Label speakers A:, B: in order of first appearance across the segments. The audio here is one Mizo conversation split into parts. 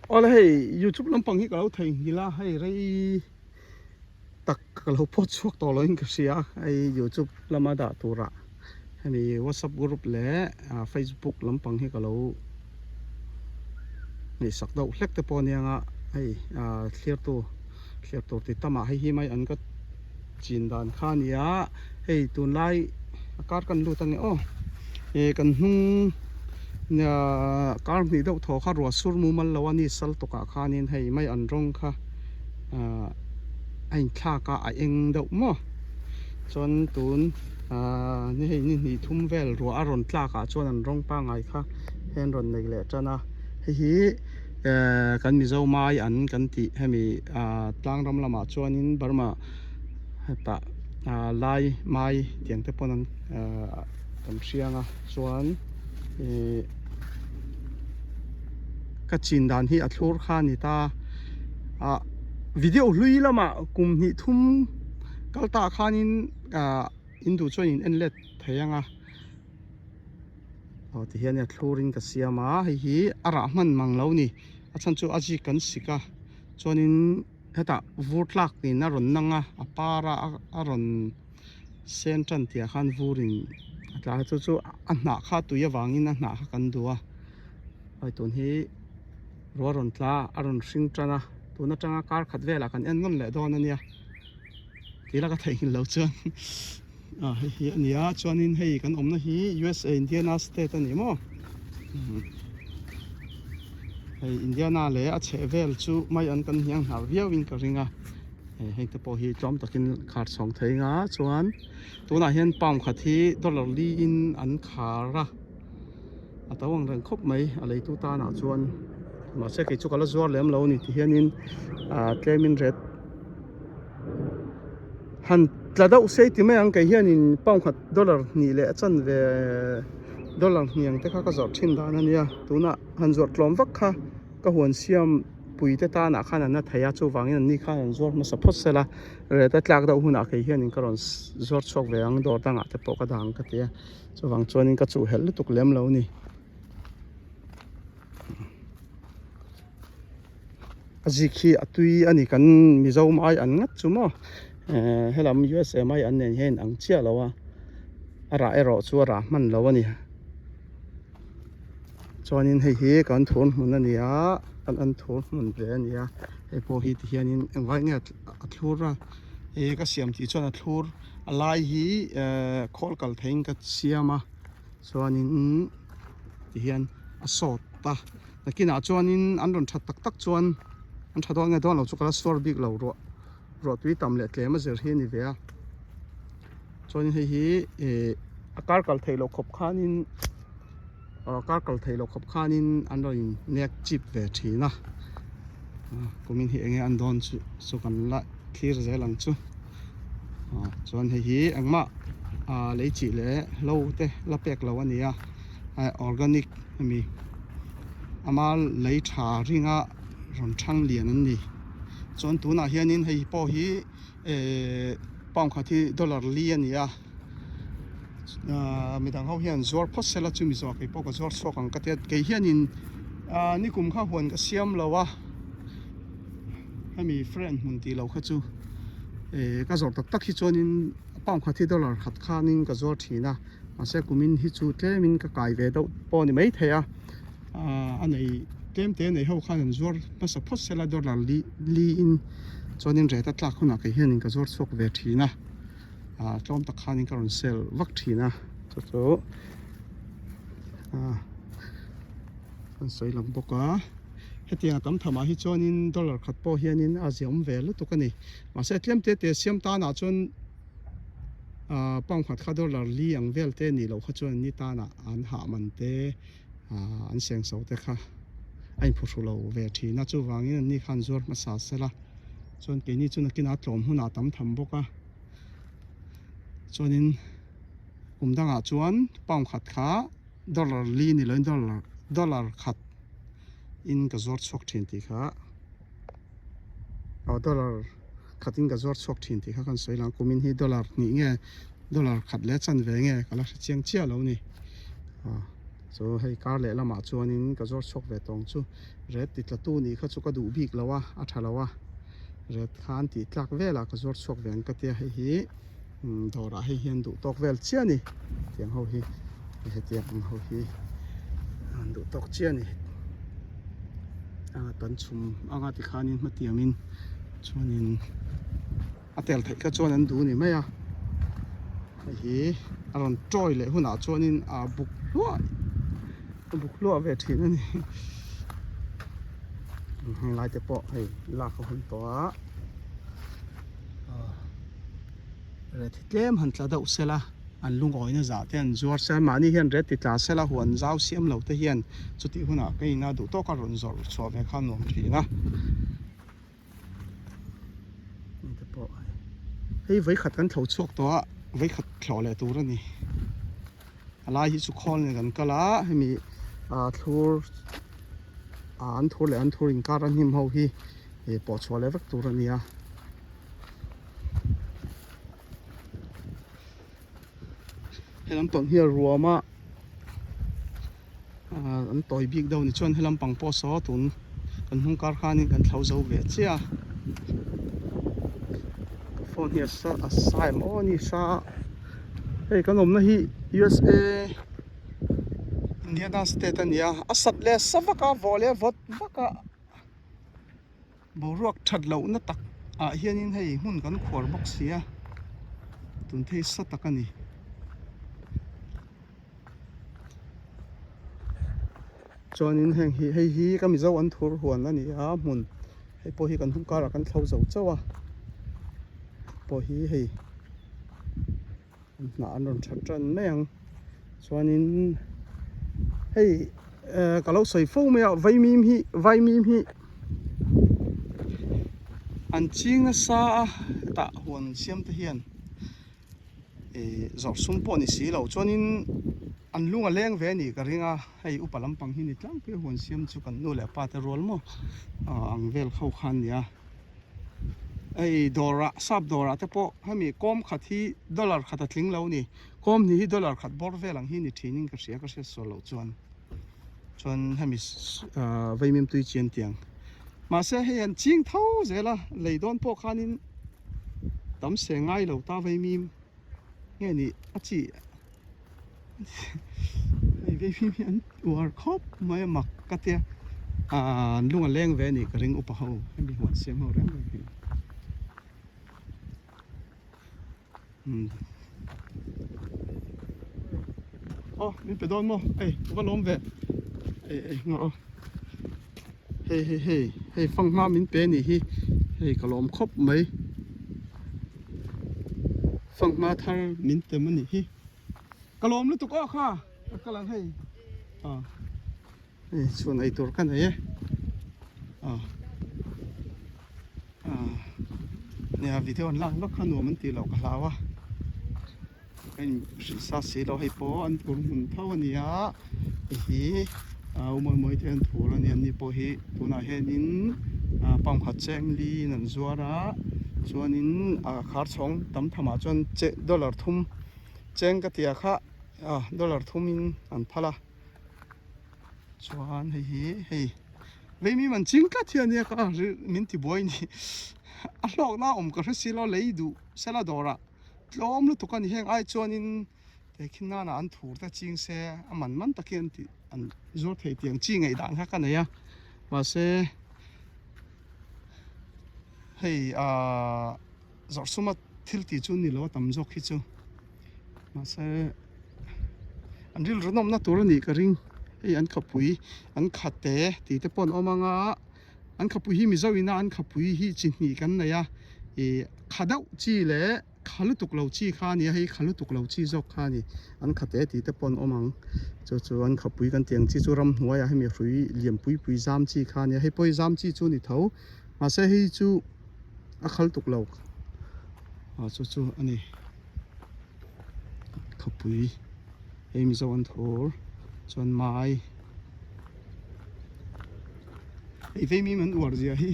A: Awle hei youtube lampang hi ka lo theihnghilh a hei rei tak ka lo pawt chhuak tawh loin ka hria hei youtube lama dah turah hemi whatsapp group leh facebook lampang hi ka lo ngaihsak deuh hlek te pawh aniang a hei thlir tu thlir tur ti tamah hei hi mai an ka chin dan kha a ni a hei tunlai a kar kan lut ange aw ih kan hnung kar hnih deuh thaw kha ruah sur mumal lo a ni sal tawkah khanin hei mai an rawng kha ah a inthlak a a eng deuh maw chuan tun ah ni hei ni hnih thum vel ruah a rawn tlak ah chuan an rawng pangngai kha hei an rawn nei leh tan a hei hi eh kan mizo mai an kan tih hemi ah tlang ram lamah chuanin Burma hetah ah lai mai tiang te pawn an ah kan hriang a chuan ih ka chin dan hi a thlur kha a ni ta ah video hlui lamah kum hnih thum kal tah khanin ah in duh chuan in en let thei ang a aw ti hian a thlur in ka siam a hei hi a rah hman mang lo ni a chhan chu a zik kan sik a chuanin hetah vur tlak in a rawn nang a a par a a rawn sen tan tih ah khan vur in a tla a chu chu a hnah kha tui avangin a hnah kha kan duh a hei tun hi ruah rawn tla a rawn hring tan a tun atanga kar khat velah kan en nawn leh dawn a nia tih la ka theihnghilh lo chuan ah hei hi a ni a chuanin hei kan awmna hi U_S_A Indiana state a ni maw hei Indiana leh a chheh vel chu mai an kan hniang hnar viau in ka ring a heng te pawh hi tlawm takin khar chhawng thei anga chuan tunah hian pound khat hi dollar li in an khar a a to ang reng khawp mai a leitu tanah chuan mahse kei chu ka la zuar lem lo a ni ti hianin ah tlemin ret han tla deuh sei ti mai ang kei hianin pound khat dollar hnih leh a chanve dollar hnih ang te kha ka zawrh thin dan a nia tunah han zawrh tlawm vak kha ka huan siam pui te tanah khan an la thei a chuvangin an ni khan an zuar hmasa phawt sela ret a tlak deuh hunah kei hianin ka rawn zuar chhuak ve ang dawr dangah te pawh ka dang ka ti a chuvang chuanin ka chuh helh lutuk lem lo a ni. A zik hi a tui a ni kan Mizo mai an ngat chu maw ehh helam USA mai an nen hian ang chiah lo a a rah erawh chu a rah hman lo a ni chuanin hei hi kan thur hmun a ni a kan an thur hmun ve a ni a hei pawh hi tihianin engvai nge a thlur a he ka siam tih chuan a thlur a lai hi ehh khawl kal theihin ka siam a chuanin tihian a sawt a nakinah chuanin an rawn that tak tak chuan an tha dawn nge dawn lo chu ka la suar bik lo ruah ruah tui tam leh tlem a zir hi a ni ve a chuanin hei hi ih a kar kal theih loh khawp khanin a kar kal theih loh khawp khanin an rawn in nek chip ve thin a kumin hi enge an dawn chu chu kan la thlir zel ang chu chuan hei hi engmah ah lei chih leh hlo te la pek lo a ni a organic hemi ama lei tha ringa rawn thang lian an ni chuan tunah hianin hei pawh hi ehh pound khat hi dollar li a ni a midang ho hian zuar phawt sela chumi zawh kei pawh ka zuar chhuak ang ka tia kei hianin ah nikum kha huan ka siam lo a hemi friend hmun tih loh kha chu eh ka zawrh tak tak hi chuanin pound khat hi dollar khat khanin ka zuar thin a mahse kumin hi chu tlemin ka kai ve deuh pawh a ni maithei a ah a nei tlem te nei ho khan an zuar hmasa phawt sela dollar li li in chuanin rate a tlak hunah kei hianin ka zuar chhuak ve thin a. ah tlawm tak khanin ka rawn sel vak thin a chu chu ah kan sawi lang bawk a hetiang a tam tham ah hi chuanin dollar khat pawh hianin a ziawm ve lutuk a ni mahse tlem te te siam tanah chuan ah pound khat kha dollar li ang vel te nih loh kha chuan ni tanah an hah man te ah an sengso te kha a inphuhru lo ve thin a chuvangin an ni khan zuar hmasa sela chuan keini chu nakinah tlawm hunah tam tham bawk a chuanin kum dangah chuan pound khat kha dollar li ni loin dollar dollar khat in ka zuar chhuak thin tih kha aw dollar khat in ka zuar chhuak thin tih kha kan sawi lang kumin hi dollar hnih nge dollar khat leh chanve nge ka la hre chiang chiah lo ni. Chu hei kar leh lamah chuanin ka zawr chhuak ve tawng chu ret ti tlatu nih kha chu ka duh bik lo a, a tha lo a. Ret khan tih tlak velah ka zuar chhuak ve ang ka tia hei hi dawrah hei hian duh tawk vel chiah a ni. Tiang ho hi hetiang ang ho hi an duh tawk chiah a ni. A tan chhum anga tikhanin hmatiangin chuanin a tel theih kha chuan an duh a ni mai a. Hei hi a rawn tawi leh hunah chuanin a buk hluah a buk hluah ve thin a ni. Heng lai te pawh hei lak a hun tawh a ret hi tlem han tla deuh sela an lungawina zah te an zuar se mahni hian ret ti tla sela huan zau siam lo te hian chutih hunah ka ina duh tawka rawn zawrh chhuah ve kha nuam thin a. Heng te pawh hei vawikhat kan thlo chhuak tawh a vawikhat thlawh leh tur a ni a lai hi chu khawl nen kan kal a hemi ah thlur ah an thur leh an thur inkar a hnim ho hi ih pawh chhuah leh vek tur a ni a. He lampang hi a ruam a ah an tawi bik deuh a ni chuan he lampang pawh saw tun kan hnung kar khanin kan thlo zo ve chiah a ka phone hi a sa a sa em aw ni sa a hei kan awmna hi USA Indiana state a ni a a sat leh sa vak a vawh leh vawt vak a. Boruak that lohna tak ah hianin hei hmun kan khuar bawk si a, tun thei sa tak a ni. Chuanin heng hi hei hi ka Mizo an thur huan a ni a hmun hei pawh hi kan hnung karah kan thlo zo chauh a pawh hi hei hnah an rawn that tan mai ang chuanin hei eh ka lo sawi fo mai a vaimim hi vaimim hi an ching nasa a hetah huan siam te hian eh zawrh sum pawh ni si lo chuanin an lung a leng ve a nih ka ring a hei upa lampang hi ni tlangpui a huan siam chu kan nu leh pa te rual maw ang vel kho kha an ni a. Hei dawrah sap dawrah te pawh hemi kawm khat hi dollar khat a tling lo a ni kawm hnih hi dollar khat bawr vel ang hi ni thinin ka hria ka hriat sual loh chuan chuan hemi ahh vaimim tui chian tiang mahse hei an ching tho zel a lei dawn pawh khanin tam se ngai lo ta vaimim nge ni a chi Hei vei hi an uar khawp mai a mak ka tia ahh an lung a leng ve a nih ka ring upa ho hemi huan siam ho reng reng hi umm aw min pe dawn maw hei ka va lawm ve ei ei nghah aw hei hei hei hei fanghma min pe a nih hi hei ka lawm khawp mai. Fanghma thar min tem a nih hi. Ka lawm lutuk aw kha ka kal ang hei. Aw hei chhuan ei tur ka nei e. Aw aw nia video an lak vak kha nuam an tih loh ka hlau a. Ka in hrilh sa si lo hei pawh an tur hmun tho a ni a hei hi aa u mawi mawi te an thur a ni an ni pawh hi tunah hianin aa pump khat cheng li in an zuar a chuanin aa khar chhawng tam tham ah chuan che dollar thum cheng ka tia kha aa dollar thum in an phal a chuan hei hi hei veimi man ching tlat hi a nia ka min ti buai a ni a hlawkna awm ka hre si lo lei duh sela dawrah. Tlawm lutuk a ni heng ai chuanin tehkhin nana an thur te ching se a man man tak hi an tih an zuar thei tiang chi ngaih dan kha ka nei a mahse hei ahh zawrh suma thil tih chu ni lo a tam zawk hi chu mahse an rilru nawmna tur a nih ka ring hei an khapui an khate tih te pawh an awm ang a. An khapui hi Mizo ina an khapui hi chi hnih kan nei a, ih kha deuh chi leh kha lutuk lo chi kha a ni a, hei kha lutuk lo chi zawk kha a ni. An khate tih te pawh an awm ang, chu chu an khapui kan tih ang chi chu ramhnuaiah hemi hrui lian pui pui zam chi kha a ni a, hei pawh hi zam chi chu a ni tho, mahse hei chu a khal tuk lo, ah chu chu a ni. Khapui hei Mizo an thur chuan mai. Hei vei mi an uar zia hi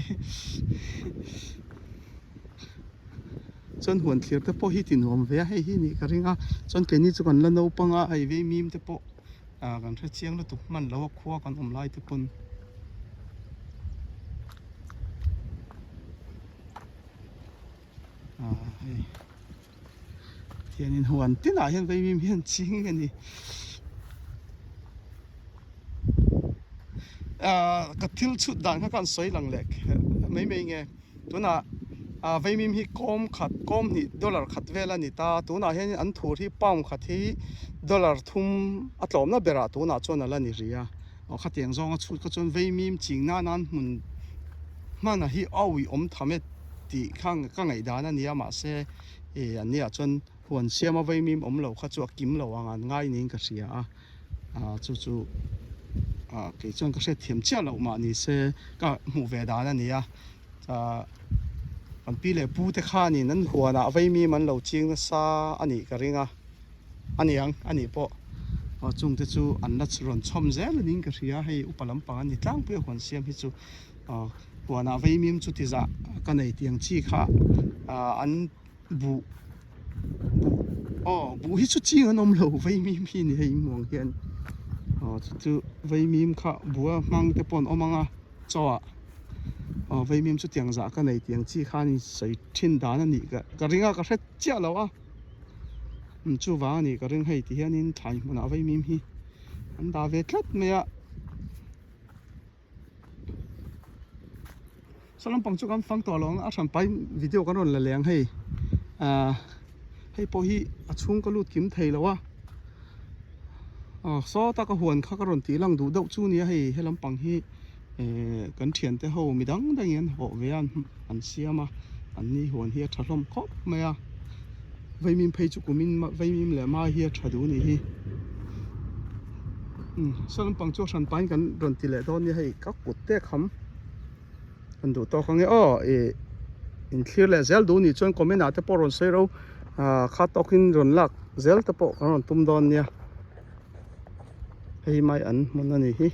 A: chuan huan thlir te pawh hi ti nuam ve a hei hi nih ka ring a chuan keini chu kan la naupang a hei vei mim te pawh. ah kan hre chiang lutuk hman lo a khua kan awm lai te pawn. Ah hei hianin huan tinah hian vaimim hian ching a ni. Ah ka thil chhut dan kha ka han sawi lang leh kher mai mai nge. Tunah ah vaimim hi kawm khat kawm hnih dollar khat vel a ni ta tunah hian an thur hi pound khat hi dollar thum a tlawmna berah tunah chuan a la ni rih a aw khatiang zawnga chhut kha chuan vaimim ching nan an hmun hmana hi a awih awm tham e tih kha ka ngaihdan a ni a mahse ih an nia chuan huan siama vaimim awm lo kha chu a kim lo ang an ngai niin ka hria a. ah chu chu ah kei chuan ka hriat thiam chiah loh mah ni se ka hmuh ve dan a ni a ah kan pi leh pu te khanin an huanah vaimim an lo ching nasa a nih ka ring a a ni ang a nih pawh aw chung te chu an la rawn chhawm zel a niin ka hria hei upa lampang a ni tlangpui a huan siam hi chu aw huanah vaimim chu ti zah ka nei tih ang chi kha ah an. Buh buh aw buh hi chu ching an awm lo vaimim hi ni hei hmuh ang hian aw chu chu vaimim kha buh a hmang te pawh an awm ang a chaw ah aw vaimim chu tiang zah ka nei tiang chi khan in sawi thin dan a nih ka ka ring a ka hre chiah lo a umm chuvang a nih ka ring hei ti hianin thlai hmunah vaimim hi an dah ve tlat mai a. Saw lampang chu kan fang tawh lo ang a hran pai video kan rawn la leh ang hei ahh hei pawh hi a chhung ka lut kim thei lo a aw saw taka huan kha ka rawn tih lang duh deuh chu nia hei he lampang hi ehh kan thiante ho mi dang dangin an hawh ve a an siam a an ni huan hi a tha hlawm khawp mai a. Vaimim phei chu kumin vaimim leh mai hi a tha duh a nih hi. Umm saw lampang chu a hran pahin kan rawn ti leh dawn nia hei ka kut te kham kan duh tawk ange aw ih inthlir leh zel duh nih chuan comment ah te pawh rawn sawi ro ah kha tawkin rawn lak zel te pawh kan rawn tum dawn nia hei mai an hmun a nih hi.